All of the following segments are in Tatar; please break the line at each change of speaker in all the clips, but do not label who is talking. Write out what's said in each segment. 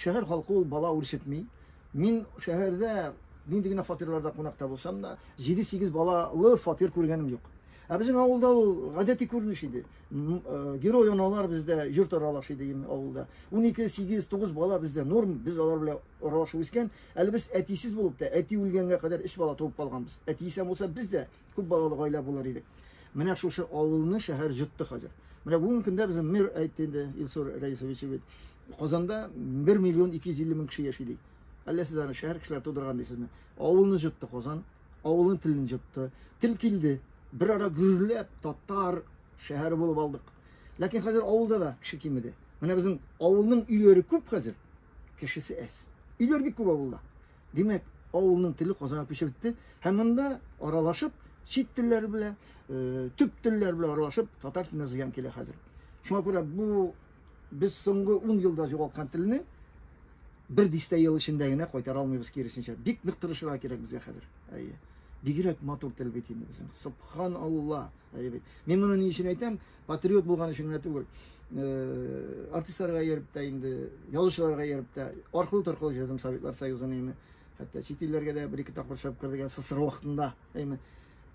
Шәһәр халкы ул бала үрчетми. Мин шәһәрдә нинди генә фатирларда кунакта булсам да, 7-8 балалы фатир күргәнем юк. Ә безнең авылда ул гадәти күренеш иде. Э, герой аналар бездә йорт аралаш иде авылда. 12, 8, 9 бала бездә норм, без алар белән аралашып үскән. Әле без әтисез булып та, әти үлгәнгә кадәр 3 бала туып калганбыз. Әти исән булса, без дә күп балалы гаилә булыр идек. Менә шушы авылны шәһәр җотты хәзер. Менә бүгенге көндә безнең мэр әйтте инде Илсур Рәисович бит. Казанда 1 миллион 250 мең кеше яши ди. Әллә сез аны шәһәр кешеләре тудырган дисезме? Авылны җотты Казан, авылның телен җотты. Тел килде. Бер ара гөрләп татар шәһәре булып алдык. Ләкин хәзер авылда да кеше кимеде. Менә безнең авылның өйләре күп хәзер, кешесе әз. Өйләр бик күп авылда. Димәк, авылның теле Казанга күчеп бетте һәм монда аралашып, чит телләр белән, э, төп телләр белән аралашып, татар теленә зыян килә хәзер. Шуңа күрә бу без соңгы 10 елда югалткан телне бер дистә ел эчендә генә кайтара алмыйбыз киресенчә. Бик нык тырышырга кирәк безгә хәзер. Әйе. Бигрәк матур тел бит инде безнең. Субханалла. Әйе бит. Мин моны ни өчен әйтәм? Патриот булган өчен генә түгел. Э, артистларга ияреп тә инде, язучыларга ияреп тә, аркылы-торкылы җырдым Советлар Союзын әйме. Хәтта чит илләргә дә бер-ике тапкыр чыгып кердек СССР вакытында, әйме.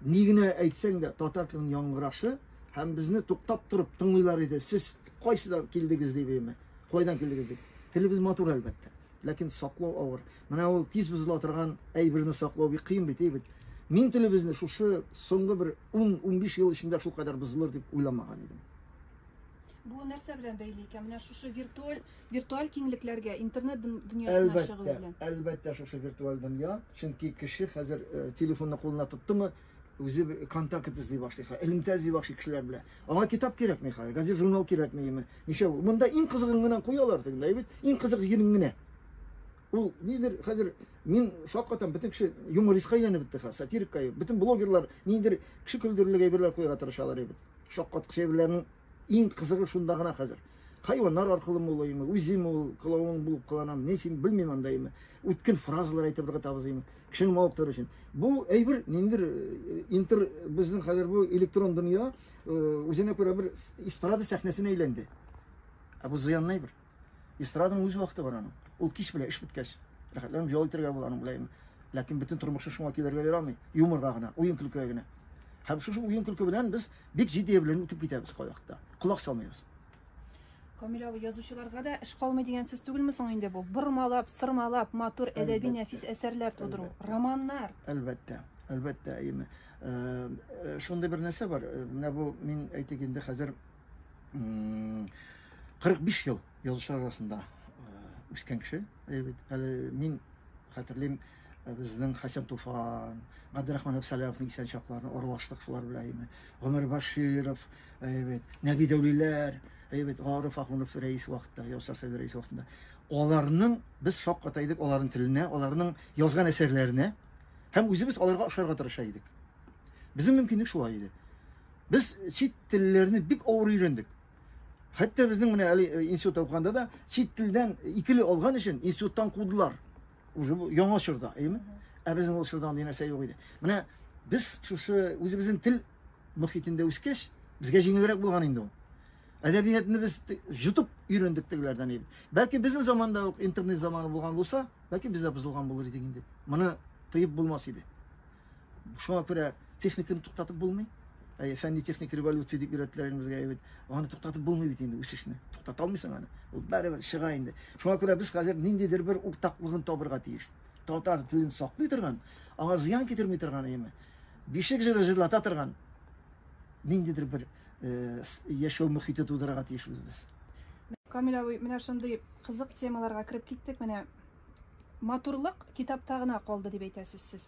Ни генә әйтсәң дә, татар теленең яңгырашы һәм безне туктап торып тыңлыйлар иде. Сез кайсыдан килдегез дип, әйме. Кайдан килдегез дип. Телебез матур әлбәттә. Ләкин саклау авыр. Менә ул тиз бозыла торган әйберне саклау бик кыен бит, әйбит. Мин телебезне шушы соңгы бер 10-15 ел эчендә шул кадәр бозылыр дип уйламаган идем.
Бу нәрсә белән бәйле икән? Менә шушы виртуаль виртуаль киңлекләргә, интернет дөньясына чыгу белән.
Әлбәттә, шушы виртуаль дөнья. Чөнки кеше хәзер э, телефонны кулына тоттымы, үзе контакт эзли башлый, элемтә эзли башлый кешеләр белән. Аңа китап кирәкми хәзер, газет, журнал кирәкми. Ничә ул? Монда иң кызыгын гына куялар тегендә, бит. Иң кызык җирен генә. Ул нидер хәзер мин шаккатам, бөтен кеше юмористка әйләнеп бетте хәзер, сатирикка. Бөтен блогерлар ниндидер кеше көлдерерлек әйберләр куярга тырышалар бит. Шаккаткыч әйберләрнең иң кызыгы шунда гына хәзер. Хайваннар аркылы ул, үзем ул клоун булып кыланам, ни син белмим анда име. Үткен фразалар әйтеп ыргытабыз име. Кешене мавыктыру өчен. Бу әйбер ниндидер э, интер безнең хәзер бу электрон дөнья э, үзенә күрә бер эстрада сәхнәсенә әйләнде. Ә бу зыянлы әйбер. Эстраданың үз вакыты бар аның. Ул кич белә эш беткәч, рәхәтләнеп ял итәргә була аның белән. Ләкин бөтен тормышы шуңа килергә ярамый. Юморга гына, уен-көлкегә генә. Һәм шушы уен-көлке белән без бик җитди белән үтеп китәбез кайвакытта. Колак салмыйбыз.
Камил абый, язучыларга да эш калмый дигән сүз түгелме соң инде бу? Бормалап, сырмалап, матур әдәби нәфис әсәрләр тудыру, романнар.
Әлбәттә, әлбәттә, әйеме. Э, э, шундый бер нәрсә бар. Э, менә бу мин әйтик инде хәзер 45 ел язучылар арасында үскән кеше. Бит әле мин хәтерлим, безнең Хәсән Туфан, Габдрахман Әбсәләмовның исән чакларын аралаштык шулар белән әйме. Гомәр Баширов, әйбәт, Нәби Дәүлиләр, әйбәт, Гариф Ахунов рәис вакытта, Язучылар союзы рәисе вакытында. Аларның без шакката идек аларның теленә, аларның язган әсәрләренә һәм үзебез аларга ошарга тырыша идек. Безнең мөмкинлек шулай иде. Без чит телләрне бик авыр өйрәндек. Хәтта безнең менә әле э, институтта укыганда да чит телдән икеле алган өчен институттан кудылар. Уже бу яңа чорда, әйеме? Ә безнең ул чорда андый нәрсә юк иде. Менә без шушы үзебезнең тел мохитендә үскәч, безгә җиңелрәк булган инде ул. Әдәбиятны без җотып өйрәндек тегеләрдән инде. Бәлки безнең заманда ук интернет заманы булган булса, бәлки без дә бозылган булыр идек инде. Моны тыеп булмас иде. Шуңа күрә техниканы туктатып булмый. Әйе, фәнни техник революция дип өйрәттеләр инде безгә бит. Аны туктатып булмый бит инде үсешне. Туктата алмыйсың аны. Ул барыбер чыга инде. Шуңа күрә без хәзер ниндидер бер уртаклыгын табырга тиеш. Татар телен саклый торган, аңа зыян китерми торган әйеме. Бишек җыры җырлата торган ниндидер бер э, яшәү мөхите тудырырга тиешбез без.
Камил абый, менә шундый кызык темаларга кереп киттек. Менә матурлык китапта гына калды дип әйтәсез сез.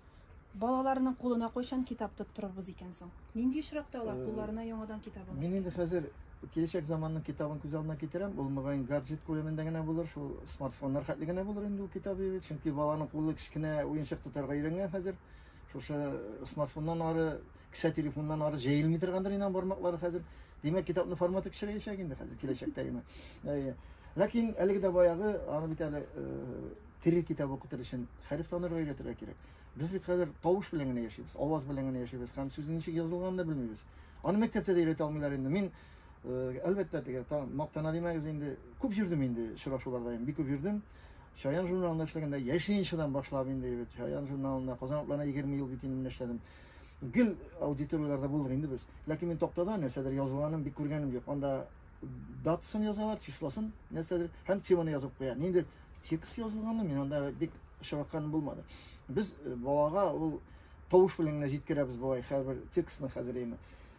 Балаларның кулына кайчан китап тоттырырбыз икән соң? Нинди очракта алар э, кулларына яңадан китап алыр?
Мин инде хәзер киләчәк заманның китабын күз алдына китерәм. Ул мөгаен гаджет күләмендә генә булыр, шул смартфоннар хәтле генә булыр инде ул китап бит. Чөнки баланың кулы кечкенә уенчык тотарга өйрәнгән хәзер. Шушы смартфоннан ары, кесә телефоннан ары җәелми торгандыр инде бармаклары хәзер. Димәк, китапның форматы кечерәячәк инде хәзер киләчәктә. Ләкин әлеге дә баягы аны бит әле э, тере китап укытыр өчен хәреф танырга өйрәтергә кирәк. Без бит хәзер тавыш белән генә яшибез, аваз белән генә яшибез һәм сүзнең ничек язылганын да белмибез. Аны мәктәптә дә өйрәтә алмыйлар инде. Мин Әлбәттә, теге мактана димәгез инде, күп йөрдем инде очрашуларда, бик күп йөрдем. Чаян журналында эшләгәндә, Яшь ленинчыдан башлап инде бит, Чаян журналында, Казан утларында 20 ел бит инде эшләдем. Гел аудиторияләрдә булдык инде без. Ләкин мин тактада нәрсәдер язылганын бик күргәнем юк. Анда датасын язалар, числосын, нәрсәдер һәм теманы язып куя. Ниндидер текст язылганны мин анда бик очратканым булмады. Без балага ул тавыш белән генә җиткерәбез болай һәрбер текстны хәзер әйме.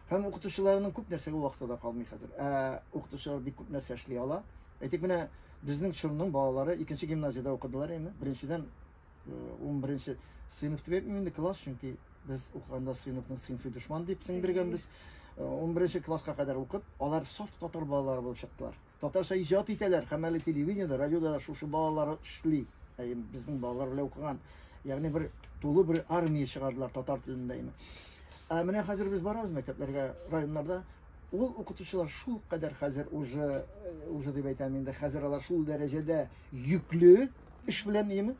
Һәм укытучыларның күп нәрсәгә вакыты да калмый хәзер. Ә укытучылар бик күп нәрсә эшли ала. Әйтик, менә безнең чорның балалары икенче гимназиядә укыдылар әйме. Беренчедән 11 сыйныф дип әйтмим инде класс, чөнки без укыганда сыйныфны сыйнфый дошман дип сеңдергәнбез. 11 класска кадәр укып, алар саф татар балалары булып чыктылар. Татарча иҗат итәләр һәм әле телевидениедә, радиода шушы балалар эшли. Әйе, безнең балалар белән укыган. Ягъни бер тулы бер армия чыгардылар татар телендә инде. Ә менә хәзер без барабыз мәктәпләргә, районнарда. Ул укытучылар шул кадәр хәзер уже, уже дип әйтәм инде, хәзер алар шул дәрәҗәдә йөкле эш белән, әйеме?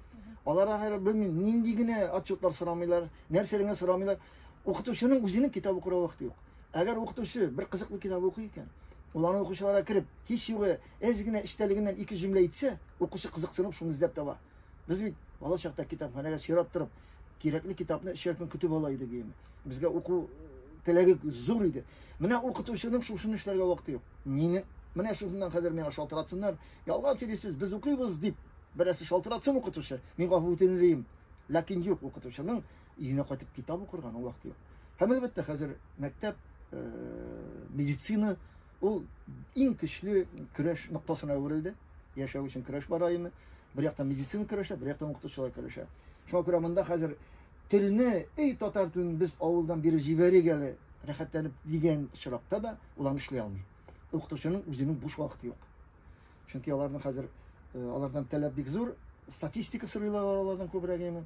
Алар хәзер белмим, нинди генә отчетлар сорамыйлар, нәрсә генә сорамыйлар. Укытучының үзенең китап укырга вакыты юк. Әгәр укытучы бер кызыклы китап укый икән, ул аны укучыларга кереп, һич югы әз генә эчтәлегеннән ике җөмлә әйтсә, укучы кызыксынып шуны эзләп таба. Без бит бала чакта китапханәгә чират торып, кирәкле китапны өчәр көн көтеп ала идек инде. Безгә уку теләге зур иде. Менә укытучының шушыны эшләргә вакыты юк. Мине менә шушыннан хәзер миңа шалтыратсыннар, ялган сөйлисез, без укыйбыз дип, берәрсе шалтыратсын укытучы, мин гафу үтенер идем. Ләкин юк, укытучының өенә кайтып китап укырга аның вакыты юк. Һәм әлбәттә хәзер мәктәп, медицина ул иң көчле көрәш ноктасына әверелде. Яшәү өчен көрәш бара инде. Бер яктан медицина көрәшә, бер яктан укытучылар көрәшә. Шуңа күрә монда хәзер телне, эй, татар телен без авылдан биреп җибәрик әле, рәхәтләнеп дигән очракта да ул аны эшли алмый. Укытучының үзенең буш вакыты юк. Чөнки аларның хәзер алардан таләп бик зур, статистика сорыйлар алардан күбрәк инде.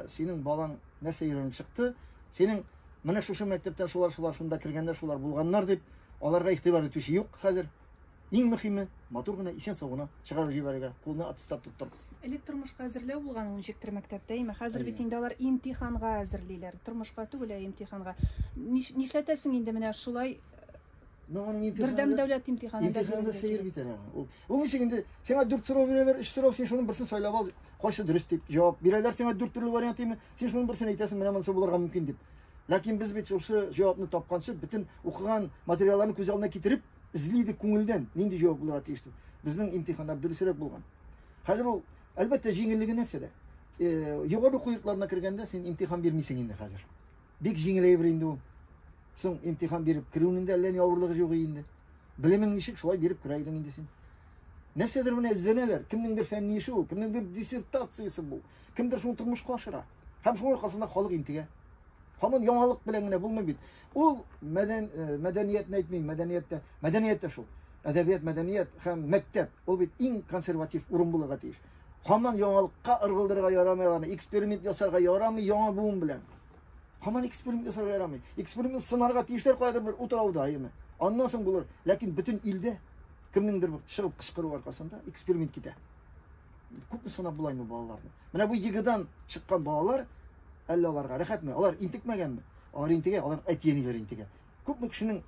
Синең балаң нәрсә өйрәнеп чыкты, синең менә шушы мәктәптән шулар, шулар шунда кергәндә шулар булганнар дип, аларга игътибар итүче юк хәзер. Иң мөһиме, матур гына, исән-сау гына чыгарып җибәрергә, кулына аттестат тоттырып.
Элек тормышка әзерләү булган ул ничектер мәктәптә, әйме? Хәзер бит инде алар имтиханга әзерлиләр. Тормышка түгел, ә имтиханга. Нишләтәсең инде менә шулай? Бердәм дәүләт имтиханында.
Имтиханда сәер бит әле. Ул, ул ничек инде, сиңа 4 сорау бирәләр, 3 сорау, син шуның берсен сайлап ал, кайсы дөрес дип җавап бирәләр сиңа 4 төрле вариант име, син шуның берсен әйтәсең, менә монысы булырга мөмкин дип. Ләкин без бит шушы җавапны тапканчы бөтен укыган материалларны күз алдына китереп эзли идек күңелдән, нинди җавап булырга тиеш дип. Безнең имтиханнар дөресрәк булган. Хәзер ул, әлбәттә, җиңеллеге нәрсәдә? Югары уку йортларына кергәндә син имтихан бирмисең инде хәзер. Бик җиңел әйбер инде ул. Соң имтихан биреп керүнең дә әллә ни авырлыгы юк инде. Белемең ничек, шулай биреп керә идең инде син. Нәрсәдер менә эзләнәләр. Кемнеңдер фәнни эше ул, кемнеңдер диссертациясе бу. Кемдер шуны тормышка ашыра. Һәм шуның аркасында халык интегә. Һаман яңалык белән генә булмый бит. Ул мәдәниятне әйтмим, мәдәнияттә, мәдәнияттә шул. Әдәбият, мәдәният һәм мәктәп, ул бит иң консерватив урын булырга тиеш. Һаман яңалыкка ыргылдырырга ярамый аларны, эксперимент ясарга ярамый яңа буын белән. Һаман эксперимент ясарга ярамый. Эксперимент сынарга тиешләр каядыр бер утрауда, әйеме? Аннан соң булыр. Ләкин бөтен илдә кемнеңдер бер чыгып кычкыру аркасында эксперимент китә. Күпме сынап була инде балаларны? Менә бу ЕГЭдан чыккан балалар, әллә аларга рәхәтме? Алар интекмәгәнме? Алар интегә, алар әти-әниләр интегә. Күпме кешенең,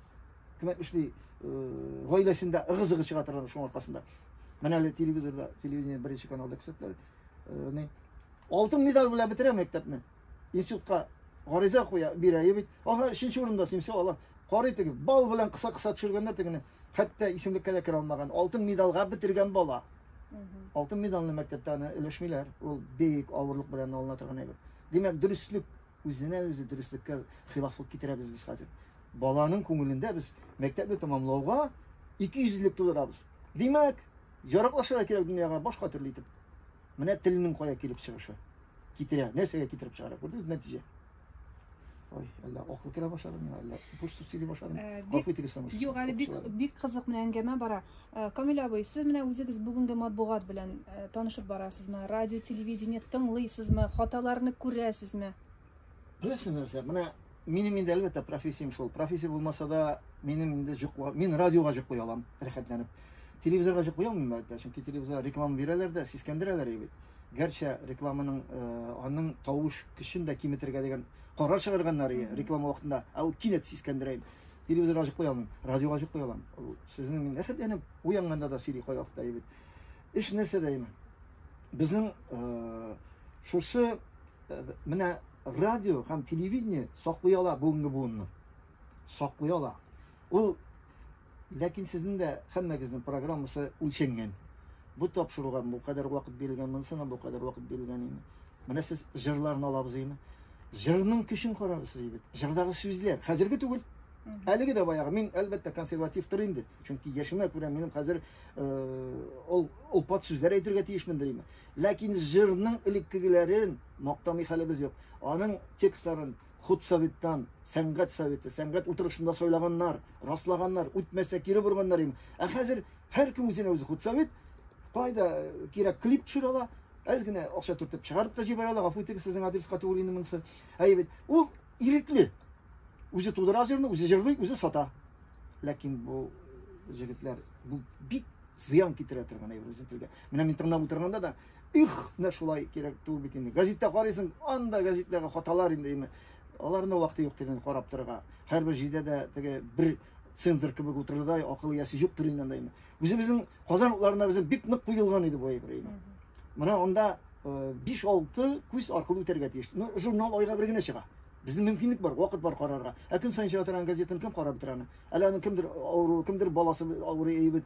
кем әйтмешли, гаиләсендә ыгы-зыгы чыга торган шуның аркасында. Менә әле телевизорда, телевидение беренче каналда күрсәттеләр. Не? Алтын медаль белән бетерә мәктәпне. Институтка гариза куя, бирә бит. Ага, өченче урында син все, алар карый теге бал белән кыса-кыса төшергәннәр тегене. Хәтта исемлеккә дә керә алмаган. Алтын медальгә бетергән бала. Алтын медальне мәктәптә аны өләшмиләр. Ул бик авырлык белән алына торган әйбер. Димәк, дөреслек үзенә үзе дөреслеккә хилафлык китерәбез без хәзер. Баланың күңелендә без мәктәпне тәмамлауга икейөзлелек тудырабыз. Димәк, яраклашырга кирәк дөньяга башка төрле итеп. Менә телнең кая килеп чыгышы. Китерә, нәрсәгә китереп чыгара? Күрдегез нәтиҗә? Ой, әллә акыл керә башлады миңа, әллә буш сүз сөйли башладым. Гафу итегез, Самуш.
Юк, әле бик бик кызык менә әңгәмә бара. Камил абый, сез менә үзегез бүгенге матбугат белән танышып барасызмы? Радио, телевидение тыңлыйсызмы? Хаталарны күрәсезме?
Беләсең нәрсә, менә минем инде әлбәттә профессиям шул. Профессия булмаса да, минем инде җокла, мин радиога җоклый алам, рәхәтләнеп. Телевизорга җоклый алмыйм әлбәттә, чөнки телевизор реклама бирәләр дә, сискәндерәләр бит. Гәрчә рекламаның аның тавыш көчен дә киметергә дигән карар чыгарганнар иде реклама вакытында, ә ул кинәт сискәндерә. Телевизорга җыклый алмыйм, радиога җыклый алам. Ул сезнең мин рәхәтләнеп уянганда да сөйли кай вакытта бит. Эш нәрсәдә име? Безнең шушы менә радио һәм телевидение саклый ала бүгенге буынны. Саклый ала. Ул ләкин сезнең дә һәммәгезнең программасы үлчәнгән. Бу тапшыруга бу кадәр вакыт бирелгән, монысына бу кадәр вакыт бирелгән име. Менә сез җырларны алабыз име. Җырның көчен карагыз сез бит. Җырдагы сүзләр хәзерге түгел. Әлеге дә баягы мин әлбәттә консервативтыр инде. Чөнки яшемә күрә минем хәзер ул олпат сүзләр әйтергә тиешмендер име. Ләкин җырның элеккегеләрен мактамый хәлебез юк. Аның текстларын худсоветтан, сәнгать советы, сәнгать утырышында сайлаганнар, раслаганнар, үтмәсә кире борганнар име. Ә хәзер һәркем үзенә үзе худсовет, кайда кирәк клип төшерә ала, әз генә акча төртеп чыгарып та җибәрә ала, гафу итегез, сезнең адреска түгел инде монысы. Әйе бит, ул ирекле. Үзе тудыра җырны, үзе җырлый, үзе сата. Ләкин бу җегетләр, бу бик зыян китерә торган әйбер үзен телгә. Менә мин тыңлап утырганда да, их, менә шулай кирәк түгел бит инде. Газетта карыйсың, анда газеттәге хаталар инде име. Аларның вакыты юк инде карап торырга. Һәрбер җирдә дә теге бер цензор кебек утырырдай акыл иясе юктыр инде анда име. Үзебезнең Казан утларында безнең бик нык куелган иде бу әйбер име. Менә анда 5-6 күз аркылы үтәргә тиеш. Ну, журнал айга бер генә чыга. Безнең мөмкинлек бар, вакыт бар карарга. Ә көн саен чыга торган газетаны кем карап бетерә аны? Әле аның кемдер авыру, кемдер баласы авырый әйбер.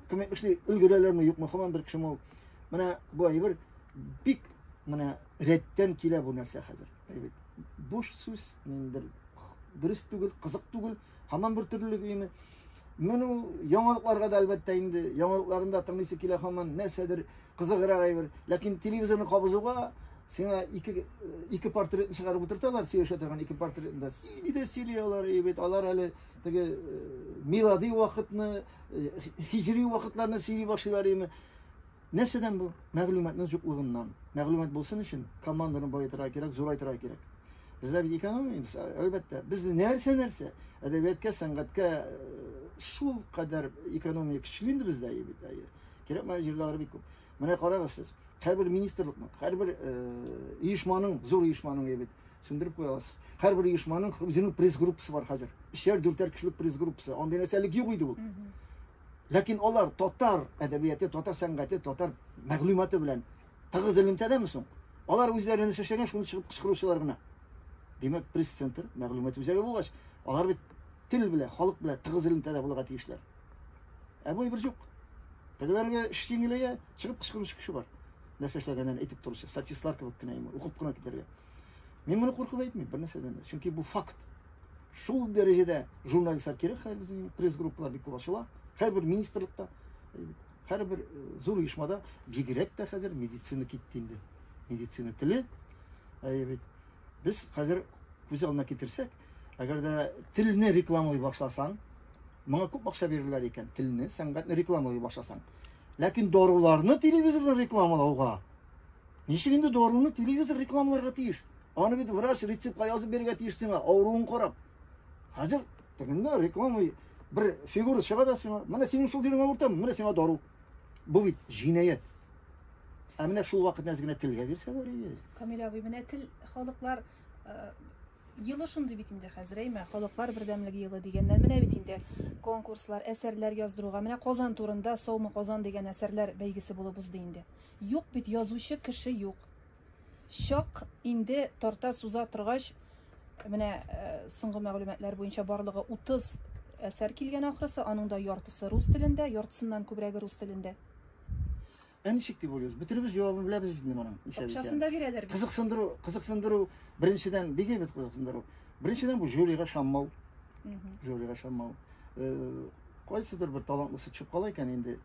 Кем әйтмешли, өлгерәләрме, юкмы, һаман бер кешеме ул. Менә бу әйбер бик менә рәттән килә бу нәрсә хәзер. Әйбер. Буш сүз, ниндидер дөрес түгел, кызык түгел, һаман бер төрлелек име. Менә ул яңалыкларга да әлбәттә инде, яңалыкларын да тыңлыйсы килә һаман, нәрсәдер кызыграк әйбер. Ләкин телевизорны кабызуга сиңа ике ике портретны чыгарып утырталар, сөйләшә торган ике портретны да сөйли дә сөйли алар, бит алар әле теге милади вакытны, хиҗри вакытларны сөйли башлыйлар име. Нәрсәдән бу? Мәгълүматның юклыгыннан. Мәгълүмат булсын өчен команданы баетырга кирәк, зурайтырга кирәк. Бездә бит экономия инде, әлбәттә. Без нәрсә нәрсә? Әдәбиятка, сәнгатькә шул кадәр экономия көчле инде бездә бит. Кирәкмәгән җирдә алар бик күп. Менә карагыз сез, һәрбер министрлыкның, һәрбер оешманың, зур оешманың бит сүндереп куя аласыз. Һәрбер оешманың үзенең пресс-группасы бар хәзер. Өчәр, дүртәр кешелек пресс-группасы. Андый нәрсә элек юк иде ул. Ләкин алар татар әдәбияты, татар сәнгате, татар мәгълүматы белән тыгыз элемтәдәме соң? Алар үзләре нәрсә эшләгән, шуны чыгып кычкыручылар гына. Димәк, пресс-центр, мәгълүмат үзәге булгач, алар бит тел белән, халык белән тыгыз элемтәдә булырга тиешләр. Ә бу әйбер юк. Тегеләргә эш җиңеләя, чыгып кычкыручы кеше бар. Нәрсә эшләгәннәрен әйтеп торучы, статистлар кебек кенә инде, укып кына китәргә. Мин моны куркып әйтмим, бер нәрсәдән дә. Чөнки бу факт. Шул дәрәҗәдә журналистлар кирәк хәзер безнең пресс-группалар бик күп ачыла. Һәрбер министрлыкта, һәрбер зур оешмада, бигрәк тә хәзер медицина китте инде. Медицина теле. Әйе бит. Без хәзер күз алдына китерсәк, әгәр дә телне рекламалый башласаң, моңа күп акча бирерләр икән, телне, сәнгатьне рекламалый башласаң. Ләкин даруларны телевизорда рекламалауга ничек инде даруны телевизор рекламаларга тиеш? Аны бит врач рецептка язып бирергә тиеш сиңа, авыруын карап. Хәзер тегендә реклама бер фигура чыга да сиңа, менә синең шул җирең авырта, менә сиңа дару. Бу бит җинаять. Ә менә шул вакыт әз генә телгә бирсәләр иде.
Камил абый, менә тел халыклар елы шундый бит инде хәзер, әйме? Халыклар бердәмлеге елы дигәннән менә бит инде конкурслар, әсәрләр яздыруга. Менә Казан турында Саумы Казан дигән әсәрләр бәйгесе булып узды инде. Юк бит, язучы кеше юк. Чак инде тарта суза торгач, менә соңгы мәгълүматлар буенча барлыгы 30 әсәр килгән ахрысы, аның да яртысы рус телендә, яртысыннан күбрәге рус телендә.
Ә ничек дип уйлыйсыз? Бөтенебез җавабын беләбез бит инде моның.
Акчасын да бирәләр бит.
Кызыксындыру, кызыксындыру, беренчедән, бик әйбәт кызыксындыру. Беренчедән бу жюрига ышанмау. Жюрига ышанмау. Кайсыдыр бер талантлысы төшеп кала икән инде.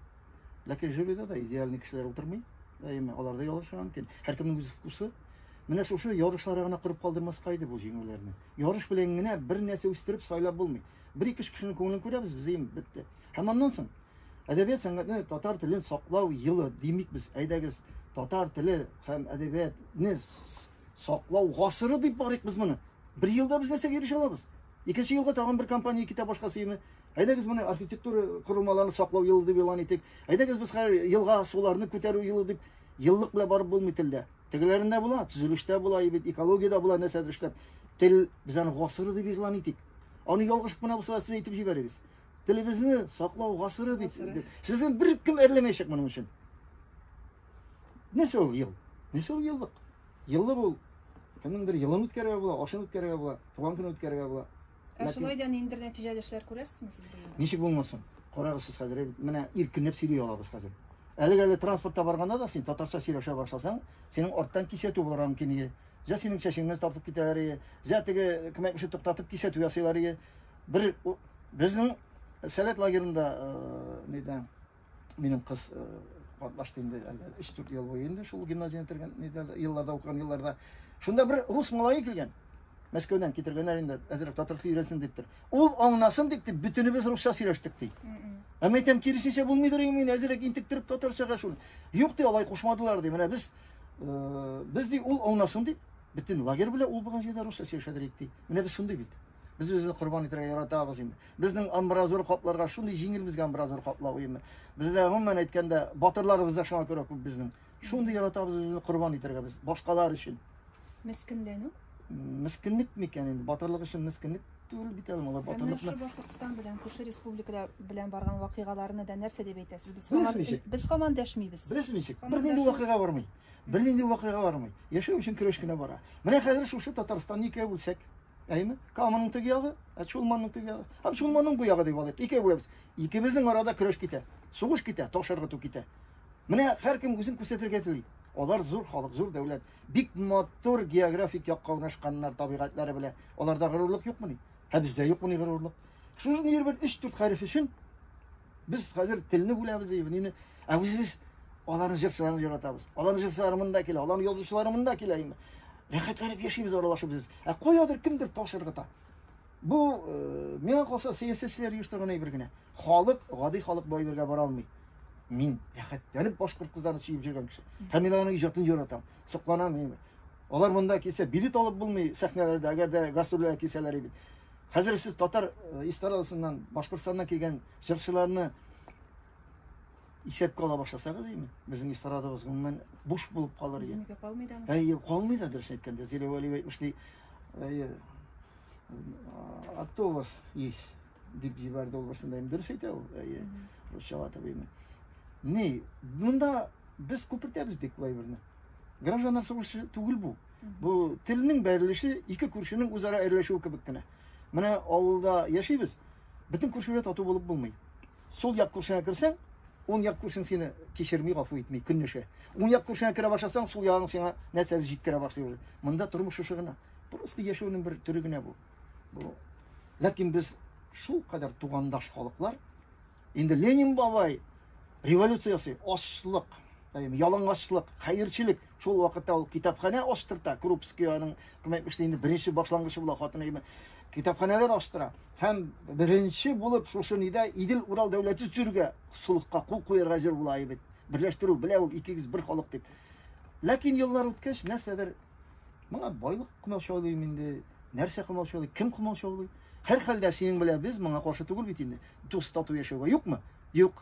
Ләкин жюрида да идеальный кешеләр утырмый. Әйеме, алар да ялгышырга мөмкин. Һәркемнең үз вкусы. Менә шушы ярышларга гына корып калдырмаска иде бу җиңүләрне. Ярыш белән генә бер нәрсә үстереп сайлап булмый. Бер-ике кешенең күңелен күрәбез, без инде бетте. Һәм аннан соң әдәбият сәнгатьне, татар телен саклау елы димик без. Әйдәгез, татар теле һәм әдәбиятне саклау гасыры дип барыйк без моны. Бер елда без нәрсәгә ирешә алабыз? Икенче елга тагын бер компания китә башкасы име? Әйдәгез моны архитектура корылмаларын саклау елы дип игълан итик. Әйдәгез без хәзер елга суларны күтәрү елы дип еллык белән барып булмый телдә. Тегеләрендә була, төзелештә була, бит экологиядә була нәрсәдер эшләп. Тел без аны гасыры дип игълан итик. Аны ялгышып кына булса да сез әйтеп җибәрегез. Телебезне саклау гасыры бит. Сезне беркем әрләмәячәк моның өчен. Нәрсә ул ел? Нәрсә ул еллык? Еллык ул кемнеңдер елын үткәрергә була, ашын үткәрергә була, туган көнен үткәрергә була.
Ә шулай да ниндидер нәтиҗәле эшләр күрәсезме сез бу елда?
Ничек булмасын? Карагыз сез хәзер, менә иркенләп сөйли алабыз хәзер. Әлегә әле транспортта барганда да син татарча сөйләшә башласаң, синең арттан кисәтү булырга мөмкин иде. Җә синең чәчеңне тартып китәләр иде, җә теге кем әйтмешли туктатып кисәтү ясыйлар иде. Бер безнең Сәләт лагерында нидә минем кыз катнашты инде әллә 3-4 ел буе инде шул гимназияне бетергән нидә елларда укыган елларда. Шунда бер рус малае килгән. Мәскәүдән китергәннәр инде, әзрәк татар теле өйрәнсен диптер. Ул аңласын дип, дип бөтенебез русча сөйләштек ди. Ә мин әйтәм, киресенчә булмыйдыр инде, мин әзрәк интектереп татарчага шул. Юк ди, алай кушмадылар ди. Менә без без ди ул аңласын дип, бөтен лагерь белән ул булган җирдә русча сөйләшәдер ди. Менә без шундый бит. Без үзебезне корбан итәргә яратабыз инде. Безнең амбразура капларга шундый җиңел безгә амбразура каплау уены. Бездә гомумән әйткәндә батырларыбыз да шуңа күрә күп безнең. Шундый яратабыз үзебезне корбан итәргә без башкалар өчен.
Мескенләнү?
Мескенлек микән инде? Батырлык өчен мескенлек түгел бит әле малай, батырлыкны.
Менә Башкортстан белән күрше республикалар белән барган вакыйгаларны да нәрсә дип әйтәсез? Без һаман без һаман дәшмибез.
Беләсез ничек? Бернинди вакыйга бармый. Бернинди вакыйга бармый. Яшәү өчен көрәш кенә бара. Менә хәзер шушы Татарстанны икегә бүлсәк, әйме? Каманың теге ягы, ә Чулманның теге ягы. Һәм Чулманның бу ягы дип алыйк. Икегә бүләбез. Икебезнең арада көрәш китә. Сугыш китә, таш ыргыту китә. Менә һәркем үзен күрсәтергә тели. Алар зур халык, зур дәүләт. Бик матур географик якка урнашканнар табигатьләре белән. Аларда горурлык юкмыни? Ә бездә юкмыни горурлык? Шушы нигер бер 3-4 хәреф өчен без хәзер телне бүләбез, ибнене. Ә үзебез аларның җырчыларын яратабыз. Аларның җырчылары монда килә, аларның язучылары монда килә инде. Рәхәтләнеп яшибез, аралашып без. Ә каядыр кемдер таш ыргыта. Бу э, миңа калса сәясәтчеләр оештырган әйбер генә. Халык, гади халык бу әйбергә бара алмый. Мин рәхәтләнеп башкорт кызларын сөеп йөргән кеше. Һәм мин аларның иҗатын яратам, сокланам инде. Алар монда килсә, билет алып булмый сәхнәләрдә, әгәр дә гастрольләргә килсәләр бит. Хәзер сез татар э, эстрадасыннан, Башкортстаннан килгән җырчыларны исәпкә ала башласагыз име, безнең эстрадабыз гомумән буш булып калыр иде.
Безнеке калмый да.
Әйе, калмый да дөрес әйткәндә. Зилә Вәлиева әйтмешли, әйе, а кто у вас есть? дип җибәрде ул берсендә. Дөрес әйтә ул, әйе, русчалатып име. Ни, монда без күпертәбез бик бу әйберне. Гражданнар сугышы түгел бу. Бу телнең бәрелеше ике күршенең үзара әрләшүе кебек кенә. Менә авылда яшибез, бөтен күршеләр тату булып булмый. Сул як күршеңә керсәң, уң як күршең сине кичерми, гафу итми, көнләшә. Уң як күршеңә керә башласаң, сул ягың сиңа нәрсәдер җиткерә башлый уже. Монда тормыш шушы гына. Просто яшәүнең бер төре генә бу. Бу. Ләкин без шул кадәр тугандаш халыклар. Инде Ленин бабай революция ясый, ачлык, ялангачлык, хәерчелек. Шул вакытта ул китапханә ачтырта, Крупский аның кем әйтмешли инде беренче башлангычы була хатыны. Китапханәләр ачтыра. Һәм беренче булып шушы нидә Идел-Урал дәүләте төзергә, солыхка кул куярга әзер була бит. Берләштерү белә ул икегез бер халык дип. Ләкин еллар үткәч, нәрсәдер моңа байлык комачаулый инде, нәрсә комачаулый, кем комачаулый? Һәрхәлдә синең белән без моңа каршы түгел бит инде. Дус тату яшәүгә юкмы? Юк.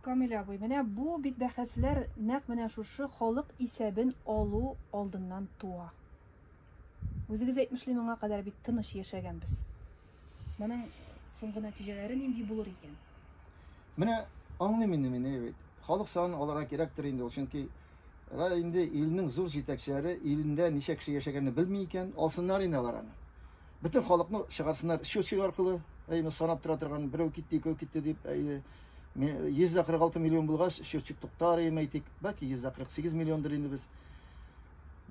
Камил абый, менә бу бит бәхәсләр нәкъ менә шушы халык исәбен алу алдыннан туа. Үзегез әйтмешли, моңа кадәр бит тыныч яшәгәнбез. Моның соңгы нәтиҗәләре нинди булыр икән?
Менә аңлыйм инде мин, бит. Халык санын алырга кирәктер инде ул, чөнки инде илнең зур җитәкчеләре илендә ничә кеше яшәгәнне белми икән, алсыннар инде алар аны. Бөтен халыкны чыгарсыннар счетчик аркылы, әйме санап тора торган, берәү китте, икәү китте дип, әйе. 146 миллион булгач, счетчик туктар, әйме әйтик, бәлки 148 миллиондыр инде без.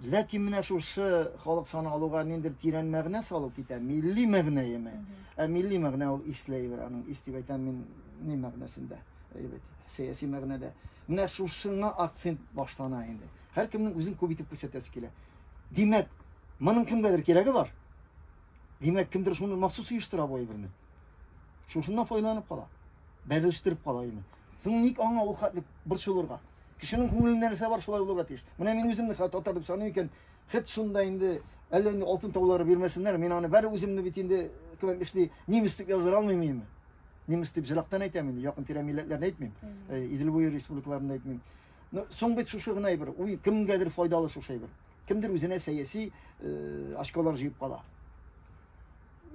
Ләкин менә шушы халык саны алуга ниндидер тирән мәгънә салып китә, милли мәгънә яме. Ә милли мәгънә ул исле әйбер, аның ис дип әйтәм мин ни мәгънәсендә, әйбәт, сәяси мәгънәдә. Менә шушыңа акцент башлана инде. Һәркемнең үзен күп итеп күрсәтәсе килә. Димәк, моның кемгәдер кирәге бар. Димәк, кемдер шуны махсус оештыра бу әйберне. Шушыннан файдаланып кала. Бәрелештереп кала инде. Соң ник аңа ул хәтле борчылырга? Кешенең күңелендә нәрсә бар, шулай булырга тиеш. Менә мин үземне хәтта татар дип саныйм икән, хет шунда инде әллә инде алтын таулары бирмәсеннәр, мин аны бәре үземне бит инде кем әйтмешли, немец дип яздыра алмыйм инде. Немец дип җырактан әйтәм инде, якын тирә милләтләрне әйтмим. Идел буе республикаларын әйтмим. Но соң бит шушы гына әйбер, уй кемгәдер файдалы шушы әйбер. Кемдер үзенә сәяси э, очколар җыеп кала.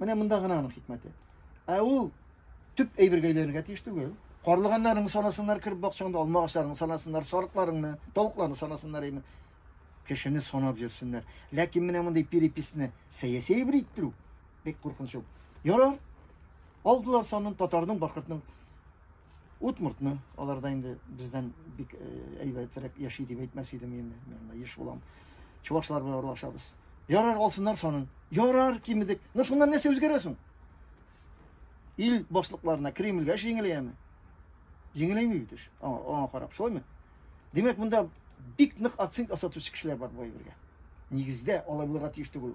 Менә монда гына аның хикмәте. Ә ул төп әйбергә әйләнергә тиеш түгел. Карлыганнарыңны санасыннар кереп бакчаңда, алма агачларыңны санасыннар, сарыкларыңны, тавыкларны санасыннар әйме. Кешене санап йөрсеннәр. Ләкин менә мондый переписьне сәяси әйбер иттерү бик куркыныч ул. Ярар. Алдылар санын татарның, башкортның Удмуртны алар да инде бездән бик э, әйбәтрәк яши дип әйтмәс идем инде. Мин анда еш булам. Чувашлар белән аралашабыз. Ярар, алсыннар санын. Ярар, кимедек. Но шуннан нәрсә үзгәрә соң? Ил башлыкларына, Кремльгә эш җиңеләяме? Җиңеләйми бит эш. Аңа, аңа карап, шулаймы? Димәк, монда бик нык акцент ясатучы кешеләр бар бу әйбергә. Нигездә алай булырга тиеш түгел.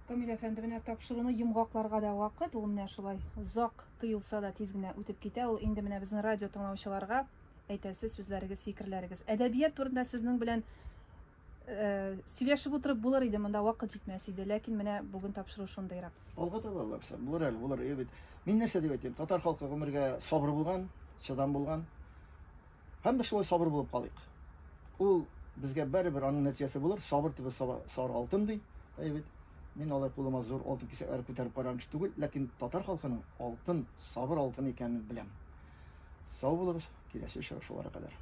Камил әфәнде, менә тапшыруны йомгакларга да вакыт. Ул менә шулай озак тоелса да тиз генә үтеп китә. Ул инде менә безнең радио тыңлаучыларга әйтәсе сүзләрегез, фикерләрегез. Әдәбият турында сезнең белән э, сөйләшеп утырып булыр иде, монда вакыт җитмәс иде. Ләкин менә бүген тапшыру шундыйрак.
Алга таба Алла бирсә, булыр әле, булыр. Бит. Мин нәрсә дип әйтим? Татар халкы гомергә сабыр булган, чыдам булган. Һәм без шулай сабыр булып калыйк. Ул безгә бәребер аның нәтиҗәсе булыр. Сабыр төбе сары алтын ди. Әй бит. Мин алай кулыма зур алтын кисәкләре күтәреп караган кеше түгел, ләкин татар халкының алтын, сабыр алтын икәнен беләм. Сау булыгыз, киләсе очрашуларга кадәр.